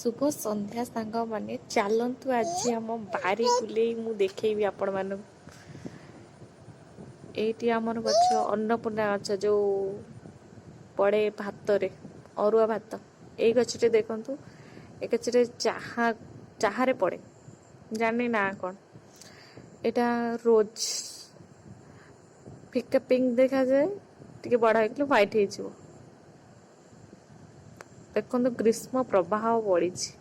ଶୁଭ ସନ୍ଧ୍ୟା ସାଙ୍ଗମାନେ। ଚାଲନ୍ତୁ, ଆଜି ଆମ ବାରି ବୁଲେଇ ମୁଁ ଦେଖେଇବି ଆପଣମାନଙ୍କୁ। ଏଇଠି ଆମର ଗଛ, ଅନ୍ନପୂର୍ଣ୍ଣା ଗଛ, ଯୋଉ ପଡ଼େ ଭାତରେ, ଅରୁଆ ଭାତ। ଏଇ ଗଛଟି ଦେଖନ୍ତୁ, ଏ ଗଛରେ ଚାହାରେ ପଡ଼େ, ଜାଣିନି ନା କ'ଣ। ଏଇଟା ରୋଜ୍, ଫିକା ପିଙ୍କ ଦେଖାଯାଏ, ଟିକେ ବଡ଼ ହେଇଗଲେ ହ୍ୱାଇଟ୍ ହେଇଯିବ। ଦେଖନ୍ତୁ, ଗ୍ରୀଷ୍ମ ପ୍ରବାହ ବଢ଼ିଛି,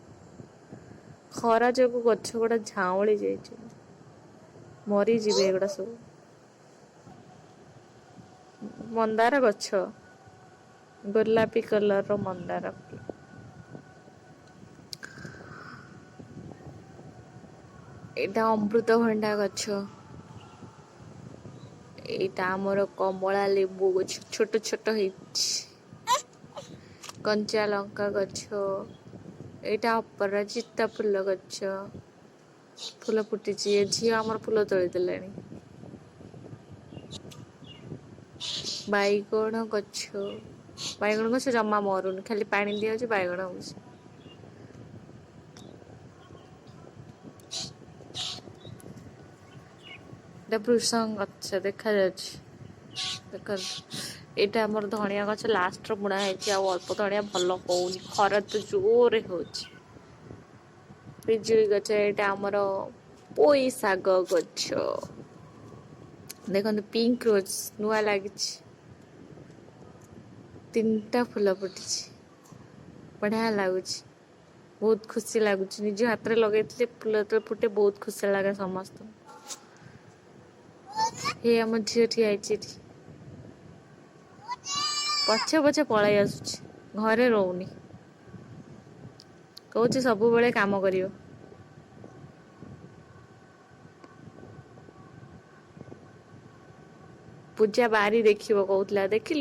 ଖରା ଯୋଗୁଁ ଗଛ ଗୁଡ଼ା ଝାଉଁଳି ଯାଇଛନ୍ତି, ମରିଯିବେ ଏଗୁଡ଼ା ସବୁ। ମନ୍ଦାର ଗଛ, ଗୋଲାପୀ କଲରର ମନ୍ଦାର ଫୁଲ। ଏଇଟା ଅମୃତଭଣ୍ଡା ଗଛ। ଏଇଟା ଆମର କମଳା ଲେମ୍ବୁ ଗଛ, ଛୋଟ ଛୋଟ ହେଇଛି। କଞ୍ଚା ଲଙ୍କା ଗଛ। ଏଇଟା ଅପରାଜିତା ଫୁଲ ଗଛ, ଫୁଲ ଫୁଟିଛି। ଏ ଝିଅ ଆମର ଫୁଲ ତୋଳି ଦେଲାଣି। ବାଇଗଣ ଗଛ, ବାଇଗଣ ଗଛ ଜମା ମରୁନି, ଖାଲି ପାଣି ଦିଆହଉଛି, ବାଇଗଣ ହଉଛି। ଏଇଟା ଭୃଷଙ୍ଗ ଗଛ ଦେଖାଯାଉଛି, ଦେଖନ୍ତୁ। ଏଇଟା ଆମର ଧଣିଆ ଗଛ, ଲାଷ୍ଟର ବୁଣା ହେଇଛି, ଆଉ ଅଳ୍ପ ଧଣିଆ, ଭଲ ହଉନି, ଖରା ତ ଜୋରେ ହଉଛି। ପିଜୁଳି ଗଛ। ଏଇଟା ଆମର ପୋଇ ଶାଗ ଗଛ। ଦେଖନ୍ତୁ, ପିଙ୍କ ରୋଜ୍ ନୂଆ ଲାଗିଛି, ତିନିଟା ଫୁଲ ଫୁଟିଛି, ବଢିଆ ଲାଗୁଛି, ବହୁତ ଖୁସି ଲାଗୁଛି। ନିଜ ହାତରେ ଲଗେଇଥିଲେ ଫୁଲ ଯେତେବେଳେ ଫୁଟେ, ବହୁତ ଖୁସି ଲାଗେ ସମସ୍ତଙ୍କୁ। ହେ, ଆମ ଝିଅ ଠିଆ ହେଇଛି ଏଠି, ପଛେ ପଛେ ପଳେଇ ଆସୁଛି, ଘରେ ରହୁନି। କହୁଛି ସବୁବେଳେ କାମ କରିବ। ପୂଜା ବାରି ଦେଖିବ କହୁଥିଲା, ଦେଖିଲୁ?